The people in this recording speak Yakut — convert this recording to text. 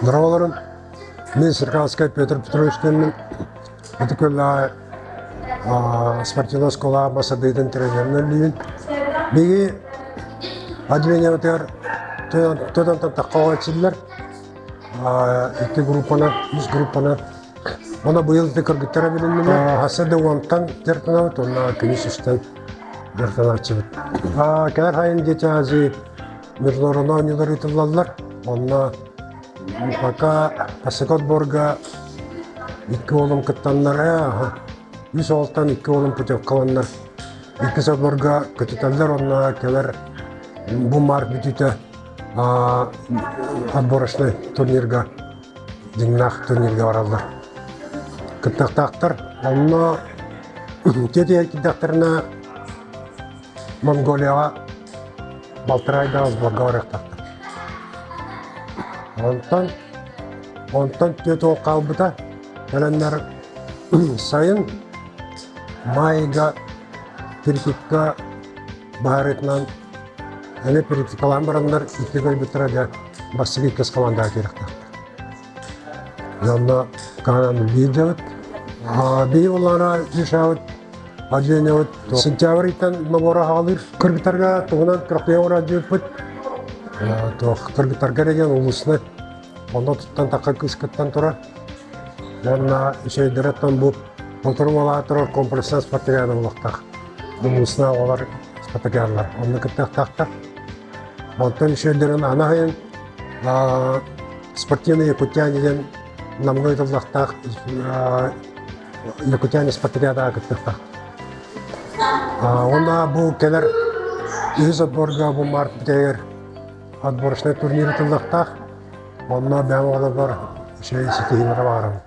Дороголорун мин Сирканскай Петр Петрович диэммин ити күллэҕэ спортивнай оскуола бассадыытын тренеринэн үлэлиибин. Биһиги отделениебытыгар тутан тахха этсиллэр икки группанан, үс группанан. Оны быйыл ити кыргыттара билиннилэр. Хасса да уонтан дьарыктанабыт, уонна күнүс үстэн дьарыктанааччыбыт. Кэлэр сайын Дети Азии международный оонньуулар ыытыллаллар. Онно пока бастакы отборга икки уолум кыттаннар, үс уолтан икки уолум путевкаланнар. Иккис отборга көтүтэллэр, онно кэлэр бу март бүтүүтэ отборочный турнирга дьиҥнээх турнирга бараллар. Кыттыахтаахтар. Онно тиэтийэр киирдэхтэринэ Монголияҕа балтараа айдаах сборга барыахтаахтар. Онтон онтон түөрт уол хаалбыта. Кэлэннэр сайын маайга Перекипка баһаарытынан эмиэ перепискалаан бараннар икки көрбүттэрэ дьэ бастакы иккис хамаандаҕа киириэхтээхтэр. Онно Канааны биирдэбит. Биһи улаана Мишабыт отделениебыт сентябрь ыйтан набора аҕалыыр. Кыргыттарга туһунан күрэхтэһии оҥорон Туох кыргыттарга деген улуусна онно туттан тахха кыыс кыттан турар. Уонна үчүгэйдэрэ бу Полтору уолаа турар комплекснай спартакиада буолуохтаах. Улуусна оҕолор спартакиадалар онно кыттыахтаахтар. Онтон үчүгэйдэрин аны аһыйан спортивный якутяне диэн Намҥа ыытыллахтаах Якутяне спартакиадаҕа кыттыахтаах. Уонна бу кэлэр үһүс отборга бу март бүтэгэр отборочнай турнир ыытыллыахтаах. Онно бэйэм оҕолорбор үчүгэй ситиһиилэри баҕарабын.